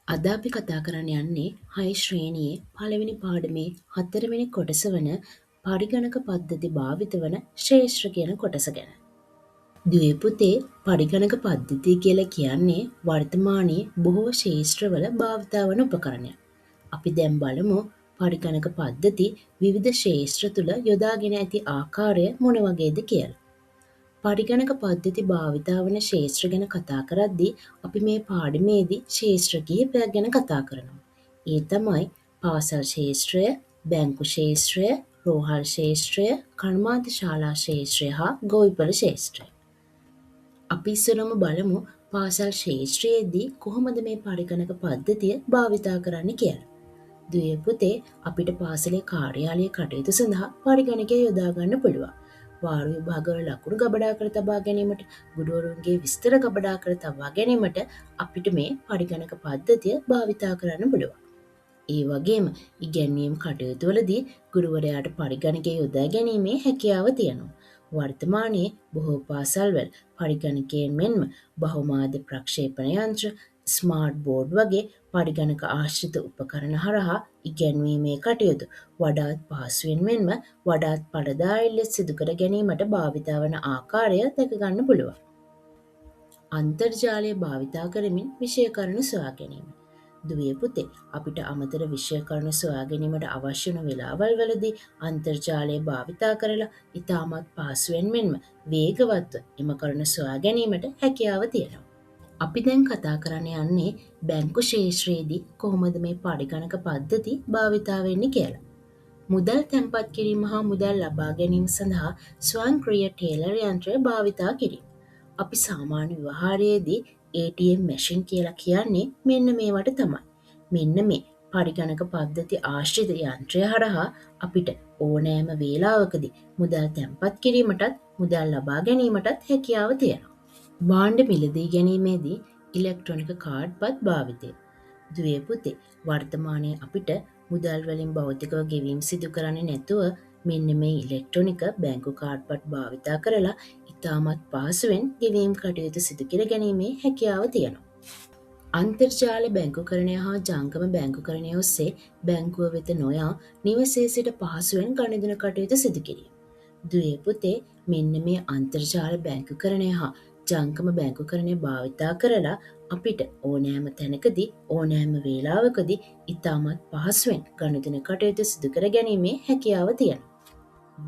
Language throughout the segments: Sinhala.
අද අපි කතා කරන්න යන්නේ 6 ශ්‍රේණියේ පළවෙනි පාඩමේ හතරවෙනි කොටස වන පරිගණක පද්ධති භාවිත වන ක්ෂේත්‍ර කියන කොටස ගැන. දුවේ පුතේ, පරිගණක පද්ධතිය කියලා කියන්නේ වර්තමානයේ බොහෝ ක්ෂේත්‍රවල භාවිතා වන උපකරණයක්. අපි දැන් බලමු පරිගණක පද්ධති විවිධ ක්ෂේත්‍ර තුළ යොදාගෙන ඇති ආකාරය මොන වගේද කියලා. පරිගණක පද්ධති භාවිතා වන ක්ෂේත්‍ර ගැන කතා කරද්දී අපි මේ පාඩමේදී ක්ෂේත්‍ර කිහිපයක් ගැන කතා කරනවා. ඒ තමයි පාසල් ක්ෂේත්‍රය, බැංකු ක්ෂේත්‍රය, රෝහල් ක්ෂේත්‍රය, කර්මාන්ත ශාලා ක්ෂේත්‍රය හා ගොවිපළ ක්ෂේත්‍රය. අපි ඉස්සරම බලමු පාසල් ක්ෂේත්‍රයේදී කොහොමද මේ පරිගණක පද්ධතිය භාවිතා කරන්න කියලා. දුවේ පුතේ, අපිට පාසලේ කාර්යාලීය කටයුතු සඳහා පරිගණකය යොදා ගන්න පුළුවන්. වාරු විභාගවල ලකුණු ගබඩා කර තබා ගැනීමට, ගුරුවරුන්ගේ විස්තර ගබඩා කර තබා ගැනීමට අපිට මේ පරිගණක පද්ධතිය භාවිතා කරන්න පුළුවන්. ඒ වගේම ඉගැන්වීම් කටයුතු වලදී ගුරුවරයාට පරිගණකය යොදා ගැනීමේ හැකියාව තියෙනවා. වර්තමානයේ බොහෝ පාසල්වල පරිගණකයෙන් මෙන්ම බහුමාධ්‍ය ප්‍රක්ෂේපණ යන්ත්‍ර, ස්මාර්ට් බෝඩ් වගේ පරිගණක ආශ්‍රිත උපකරණ හරහා ඉගැන්වීමේ කටයුතු වඩාත් පහසුවෙන් මෙන්ම වඩාත් ඵලදායී ලෙස සිදු කර ගැනීමට භාවිතා වන ආකාරය දැක ගන්න පුළුවන්. අන්තර්ජාලය භාවිතා කරමින් විෂය කරුණු සොයා ගැනීම. දුවේ පුතේ, අපිට අමතර විෂය කරුණු සොයා ගැනීමට අවශ්‍ය වන වෙලාවල් වලදී අන්තර්ජාලය භාවිතා කරලා ඉතාමත් පහසුවෙන් මෙන්ම වේගවත්ව එම කරුණු සොයා ගැනීමට හැකියාව තියෙනවා. අපි දැන් කතා කරන්න යන්නේ බැංකු ක්ෂේත්‍රයේදී කොහොමද මේ පරිගණක පද්ධති භාවිතා වෙන්නේ කියලා. මුදල් තැන්පත් කිරීම හා මුදල් ලබා ගැනීම සඳහා ස්වයංක්‍රීය ටේලර් යන්ත්‍රය භාවිතා කිරීම. අපි සාමාන්‍ය ව්‍යවහාරයේදී ATM machine කියලා කියන්නේ මෙන්න මේවට තමයි. මෙන්න මේ පරිගණක පද්ධති ආශ්‍රිත යන්ත්‍රය හරහා අපිට ඕනෑම වේලාවකදී මුදල් තැන්පත් කිරීමටත් මුදල් ලබා ගැනීමටත් හැකියාව තියෙනවා. භාණ්ඩ මිලදී ගැනීමේදී ඉලෙක්ට්‍රොනික කාඩ්පත් භාවිතය. දුවේ පුතේ, වර්තමානයේ අපිට මුදල් වලින් භෞතිකව ගෙවීම් සිදු කරන්නේ නැතුව මෙන්න මේ ඉලෙක්ට්‍රොනික බැංකු කාඩ්පත් භාවිතා කරලා ඉතාමත් පහසුවෙන් ගෙවීම් කටයුතු සිදු කර ගැනීමේ හැකියාව තියෙනවා. අන්තර්ජාල බැංකුකරණය හා ජංගම බැංකුකරණය ඔස්සේ බැංකුව වෙත නොයා නිවසේ සිට පහසුවෙන් ගනුදෙනු කටයුතු සිදු කිරීම. දුවේ පුතේ, මෙන්න මේ අන්තර්ජාල බැංකුකරණය හා ජංගම බැංකුකරණය භාවිතා කරලා අපිට ඕනෑම තැනකදී ඕනෑම වේලාවකදී ඉතාමත් පහසුවෙන් ගනුදෙනු කටයුතු සිදු කර ගැනීමේ හැකියාව තියෙනවා.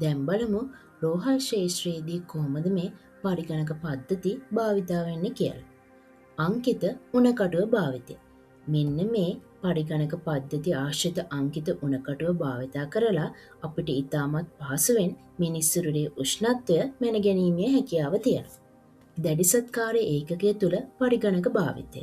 දැන් බලමු රෝහල් ක්ෂේත්‍රයේදී කොහොමද මේ පරිගණක පද්ධති භාවිතා වෙන්නේ කියලා. අංකිත උණකටුව භාවිතය. මෙන්න මේ පරිගණක පද්ධති ආශ්‍රිත අංකිත උණකටුව භාවිතා කරලා අපිට ඉතාමත් පහසුවෙන් මිනිස් සිරුරේ උෂ්ණත්වය මැන ගැනීමේ හැකියාව තියෙනවා. දැඩි සත්කාර ඒකකය තුළ පරිගණක භාවිතය.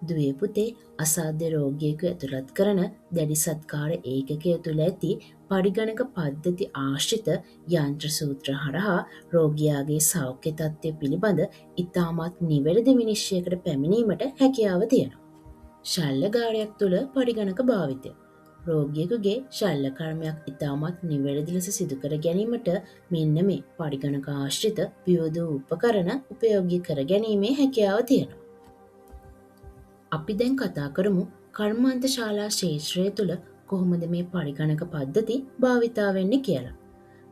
දුවේ පුතේ, අසාධ්‍ය රෝගියෙකු ඇතුළත් කරන දැඩි සත්කාර ඒකකය තුළ ඇති පරිගණක පද්ධති ආශ්‍රිත යන්ත්‍ර සූත්‍ර හරහා රෝගියාගේ සෞඛ්‍ය තත්ත්වය පිළිබඳ ඉතාමත් නිවැරදි විනිශ්චයකට පැමිණීමට හැකියාව තියෙනවා. ශල්‍යගාරයක් තුළ පරිගණක භාවිතය. රෝගියෙකුගේ ශල්‍ය කර්මයක් ඉතාමත් නිවැරදි ලෙස සිදු කර ගැනීමට මෙන්න මේ පරිගණක ආශ්‍රිත විවිධ උපකරණ උපයෝගී කර ගැනීමේ හැකියාව තියෙනවා. අපි දැන් කතා කරමු කර්මාන්ත ශාලා ක්ෂේත්‍රය තුළ කොහොමද මේ පරිගණක පද්ධති භාවිතා වෙන්නේ කියලා.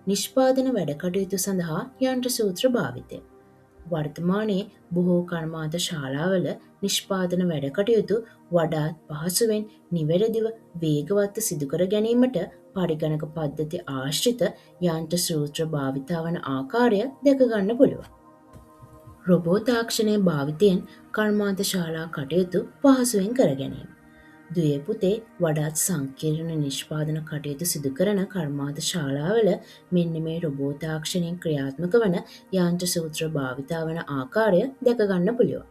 නිෂ්පාදන වැඩ කටයුතු සඳහා යන්ත්‍ර සූත්‍ර භාවිතය. වර්තමානයේ බොහෝ කර්මාන්ත ශාලාවල නිෂ්පාදන වැඩ කටයුතු වඩාත් පහසුවෙන් නිවැරදිව වේගවත්ව සිදු කර ගැනීමට පරිගණක පද්ධති ආශ්‍රිත යන්ත්‍ර සූත්‍ර භාවිතා වන ආකාරය දැක ගන්න පුළුවන්. රොබෝ තාක්ෂණය භාවිතයෙන් කර්මාන්ත ශාලා කටයුතු පහසුවෙන් කර ගැනීම. දුවේ පුතේ, වඩාත් සංකීර්ණ නිෂ්පාදන කටයුතු සිදු කරන කර්මාන්ත ශාලාවල මෙන්න මේ රොබෝ තාක්ෂණයෙන් ක්‍රියාත්මක වන යන්ත්‍ර සූත්‍ර භාවිතා වන ආකාරය දැක ගන්න පුළුවන්.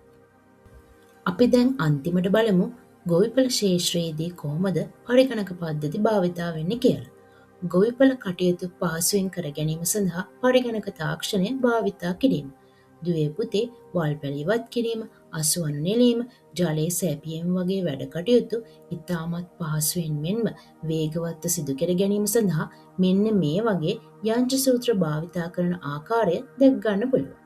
අපි දැන් අන්තිමට බලමු ගොවිපළ ක්ෂේත්‍රයේදී කොහොමද පරිගණක පද්ධති භාවිතා වෙන්නේ කියලා. ගොවිපළ කටයුතු පහසුවෙන් කර ගැනීම සඳහා පරිගණක තාක්ෂණය භාවිතා කිරීම. දුවේ පුතේ, වල් පැළ ඉවත් කිරීම, අසුවනු නෙලීම, ජලය සැපයීම වගේ වැඩ කටයුතු ඉතාමත් පහසුවෙන් මෙන්ම වේගවත්ව සිදු කර ගැනීම සඳහා මෙන්න මේ වගේ යන්ත්‍ර සූත්‍ර භාවිතා කරන ආකාරය දැක ගන්න පුළුවන්.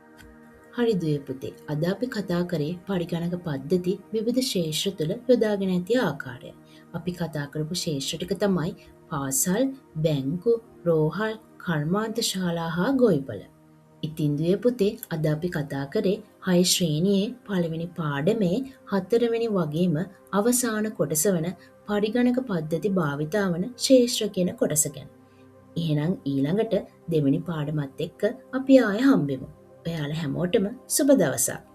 හරි දුවේ පුතේ, අද අපි කතා කරේ පරිගණක පද්ධති විවිධ ක්ෂේත්‍ර තුළ යොදාගෙන ඇති ආකාරය. අපි කතා කරපු ක්ෂේත්‍ර ටික තමයි පාසල්, බැංකු, රෝහල්, කර්මාන්ත ශාලා හා ගොවිපළ. ඉතින් දුවේ පුතේ, අද අපි කතා කරේ 6 ශ්‍රේණියේ පළවෙනි පාඩමේ හතරවෙනි වගේම අවසාන කොටස වන පරිගණක පද්ධති භාවිතා වන ක්ෂේත්‍ර කියන කොටස ගැන. එහෙනම් ඊළඟට දෙවෙනි පාඩමත් එක්ක අපි ආය හම්බෙමු. ඔයාලා හැමෝටම සුබ දවසක්.